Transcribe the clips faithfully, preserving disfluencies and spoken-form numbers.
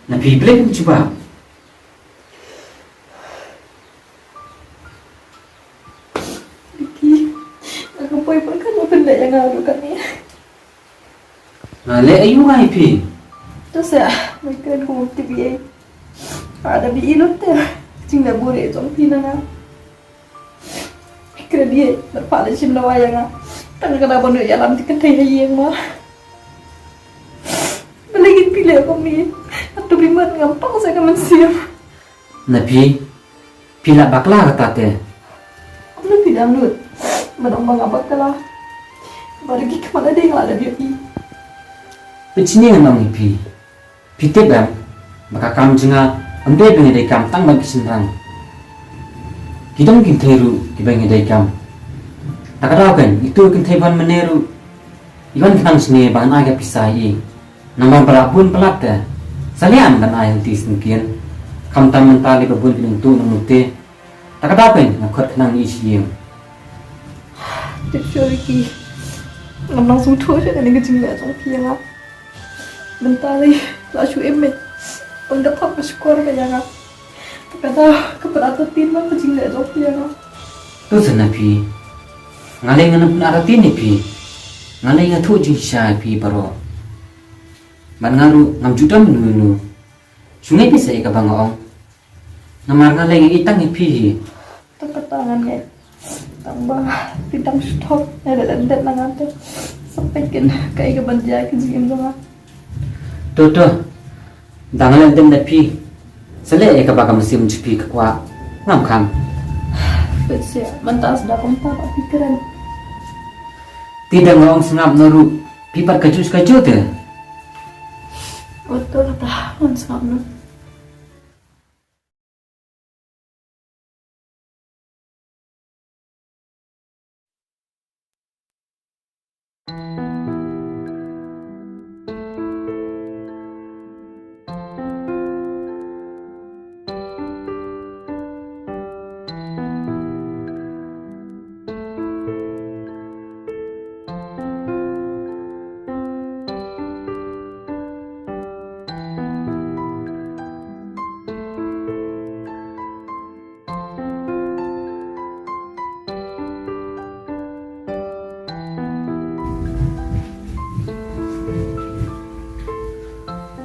Na phi, balei phim jubab? Ricky, nga ka poi pyrkhat ba phin leh ïa nga ruh kane. Nga leh aïu nga ïa phi? To sa, nga kren kum u tip ïa. Nga da bi i lut te. Jingleh buhrieh jong phi na nga. Kren ïa, lada pha leh shim dawa ïa nga. Tang ka da ban ïalam te kynthei ha ïing ma. Balei ngin phi leh kumne? Hato phi mut ngam pang sa ka mynsiem. Na phi, phi la bakla kata te. Kumno phi dang lut? Ba dang ba nga bakla. Ba da ki khmat lade nga la da biang i. Phi chini ngan ong ïa phi. Phi tip em, ba ka kam jong nga, ym dei ba ngi dei kam tang ba ki shynrang. Ki dang kynthei ruh, kiba ngi dei kam. Ta ka daw kan, itu kynthei ban mane ruh. I wan khnang sne ba ngan ai ka pisa i. Namar ba la bun palat te. Sa lian ban ai hynti syngkien. Khamtam mynta lei ba bun ki nongtuh nongmute. Ta ka daw pyn nga khot khnang i shi ïing. Tip shuh Ricky. Ngam nang sngewthuh shuh ïa kane ka jingleh jong phi ïa nga. Mynta lei la shu im met. Pyndonkam ka shukor ka ïa nga. Ta ka daw ka pynartatien ma ka jingleh jong phi ïa nga. To sa na phi. Nga lei ngan pynartatien ïa phi. Nga lei nga thuh jingshisha ïa phi baroh. Bad nga ruh ngam ju don inu inu. Shu ngeit phi sa ïa kaba nga ong. Namar nga lei nga ïeit tang ïa phi hi. Tang kata ngan ngeit. Tang ba phi dang shu thok ïa lade lade na nga te. Sa peit kin kaei kaban jia ki jingim jong nga. To to. Dang leh dang da phi. Sa leh ïa kaba ka mynsiem jong phi ka kwah. Ngam kham. Peit sha mynta sa da kumta ba phi kren. Te dang nga ong sngap noh ruh. Phi pat kajuh kajuh te. Uto kata ngan sngap noh.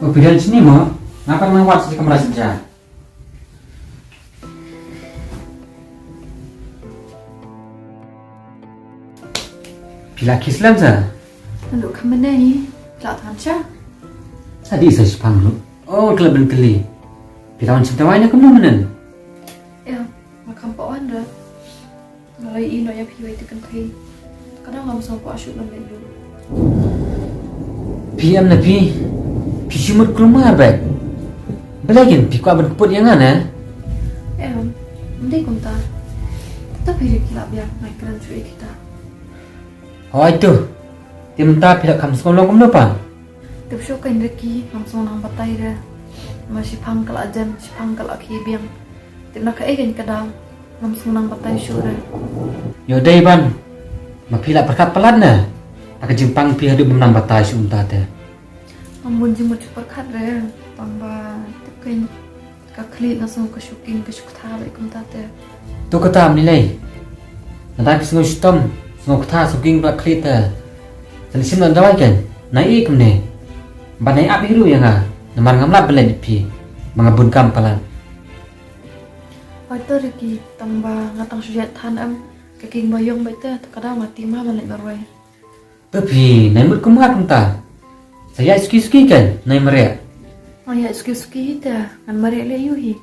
O, phi don shane mo? Nga pat nga wad sha kamra sha ja. Phi la khie slem sa? Naduh kham mynne hi, phi la than sha? Sa dih sa shipang ruh. Oh, khlem ban kylli. Phi la wan shim dawai ne kumno mynne? Em, nga kham pat wan ruh. Nga la ïohi noh ïa phi wei te kynthei. Ka dang ngam sngewkwah shuh ban leit ruh. Phi em na phi. Phi shu mut kulmar bad. Balei kin phi kwah ban kput ïa nga ne? Em, ym dei kumta. Tang phi ruh ki la biang, ngai kren shuh ïa kita. Hooid to. Te mynta phi la kham sngewlong kumno pat? Tip shuh kein Ricky, ngam sngew nang batai re. Ma shipang ka la jan, shipang ka la khie biang. Tip na kaei kein ka daw, ngam sngew nang batai shuh re. Ïoh dei ban. Ma phi la pyrkhat palat ne? Ta ka jingpang phi haduh bym nang batai shuh mynta te. Ngam bun jingmut shu pyrkhat re. Tang ba tip kein. Ka khlieh nga sngew ka shu king ka shu ktha bad kumta te. To kata mni lei. Lada ki sngew shitom, sngew ktha, sngew king bad khlieh te. Sa leit shim noh dawai kein. Nai ïeh kumne. Bad nai ap hi ruh ïa nga. Namar ngam lap ban leit bad phi. Ba nga bun kam palat. Hooid to Ricky, tang ba nga tang shu ïaid than em. Ka king ba ïong bad te, to ka daw nga tim ha ban leit marwei. To phi, nai mut kumta kumta. Sa ïaid suki suki kein, nai mareh. Nga ïaid suki suki hi te, ngan mareh leh ïu hi.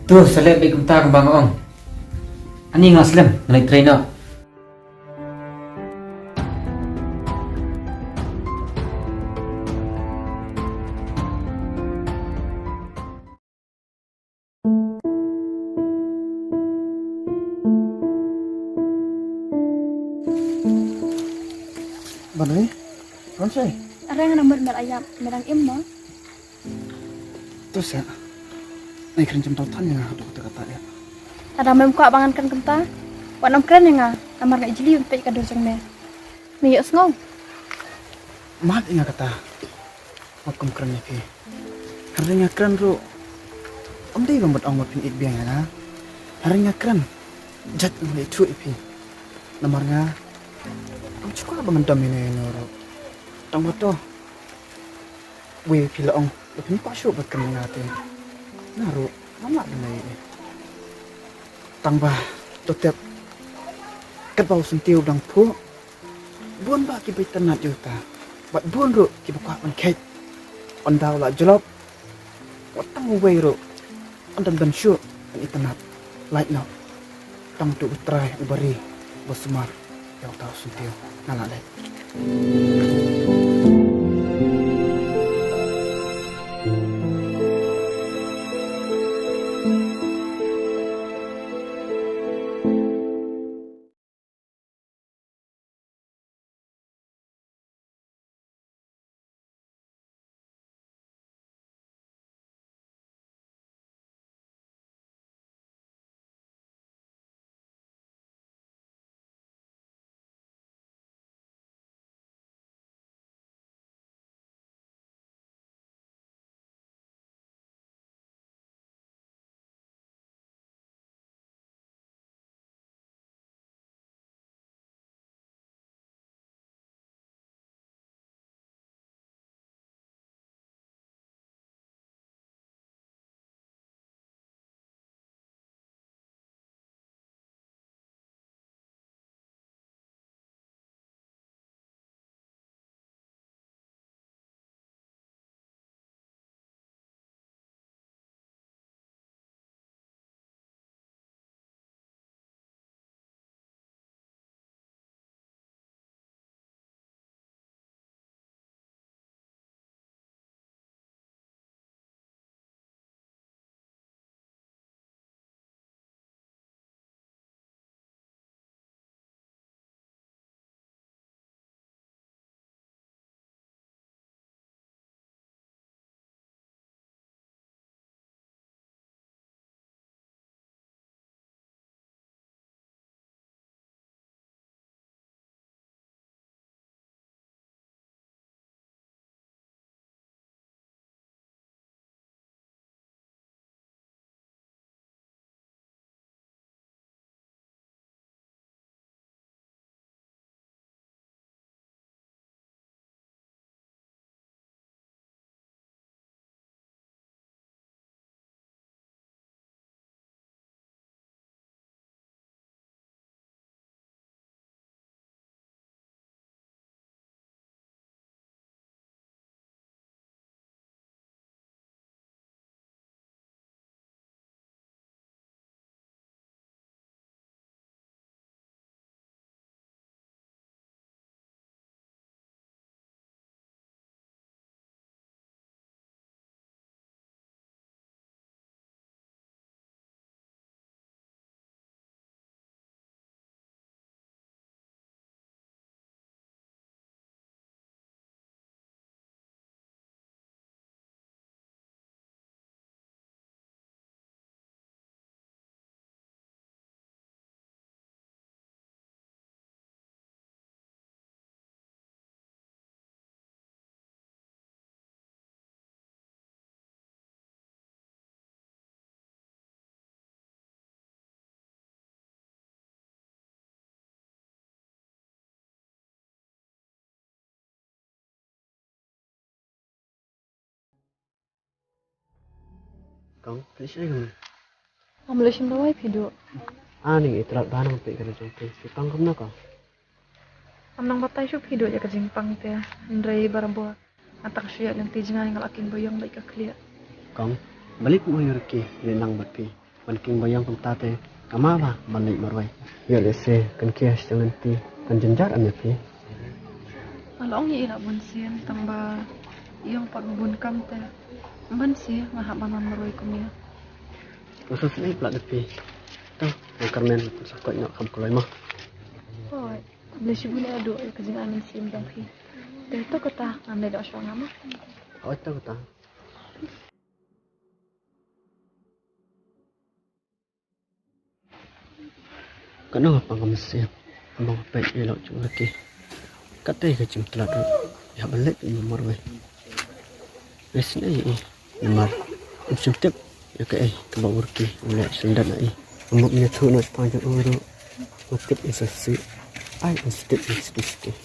To, sa leh beit kumta kumba nga ong. Ani nga slem, nga leit trei noh. Banai, wan shai. Areng na mut mer ayap, mer ang im mo. To sa. Nai kren jam tau than ïa nga haduh katta katta ïa. Lada mem kwah ba ngan kren kumta, wat nym kren ïa nga, namar nga ijli ban peit ka dur jong me. Me ïohsngew? Map ïa nga kata. Wat kum kren ïa phi. Hynrei nga kren ruh, ym dei ba mut ong ba phin ïeit biang ïa nga. Hynrei nga kren, jait nga la ïathuh ïa phi. Namar nga, ym shu kwah ba ngan dom ïano ïano ruh. Tang ba to, wei phi la ong ba phin kwah shuh ban kren ïa nga te, nga ruh ngam lah ban leh ei ei. Tang ba to tip, katba u syntiew u dang phuh, bun bah kiba itynnad ïa uta, bad bun ruh kiba kwah ban kheit. Ynda u la jlop, wat tang uwei ruh, ym don ban shuh ban itynnad. Lait noh, tang utu u trai uba ri, uba sumar ïa uta u syntiew. Nga la leit. Kong, phi leit shaei kumne? Ngam leit shim dawai phi duh. Ani nga ïatylli ba nang peit ka la jong phi. Phi pang kumno kong? Ngam nang batai shuh phi duh ïa ka jingpang te. Hynrei barabor nga tang shu ïaid lynti jngai nga la king baïong bad ka khlieh. Kong, balei phi ïoh ïa ki leit lang bad phi? Ban king baïong kumta te ka ma ba ban leit marwei. Ïoh lehse kan khie sha lynti kan jynjar em ïa phi. Nga la ong ïa i la bun sien tang ba i ong pat ba bun kam te. Ban sien nga hap ban wan marwei kum ïa. Nga sa sngewbha ïa phi. To, nga kyrmen sa koit noh kham kloi mo. Hooid. Khublei shibun ïa duh ïa ka jingai mynsiem jong phi. Te to kata ngan leit noh shuwa nga mo. Hooid to kata. Katno nga pang ka mynsiem, nga peit ïa i lok jong laki. Katei ka jingtlot ruh ïa ban leit ïa marwei. Isynei ïa i. Namar um shym tip ïa kaei kaba u Ricky u leh shynrang na i. Namar ïa thu na pang jong u ruh. Nga tip i sa si. Ai, i sa tip i sa tip.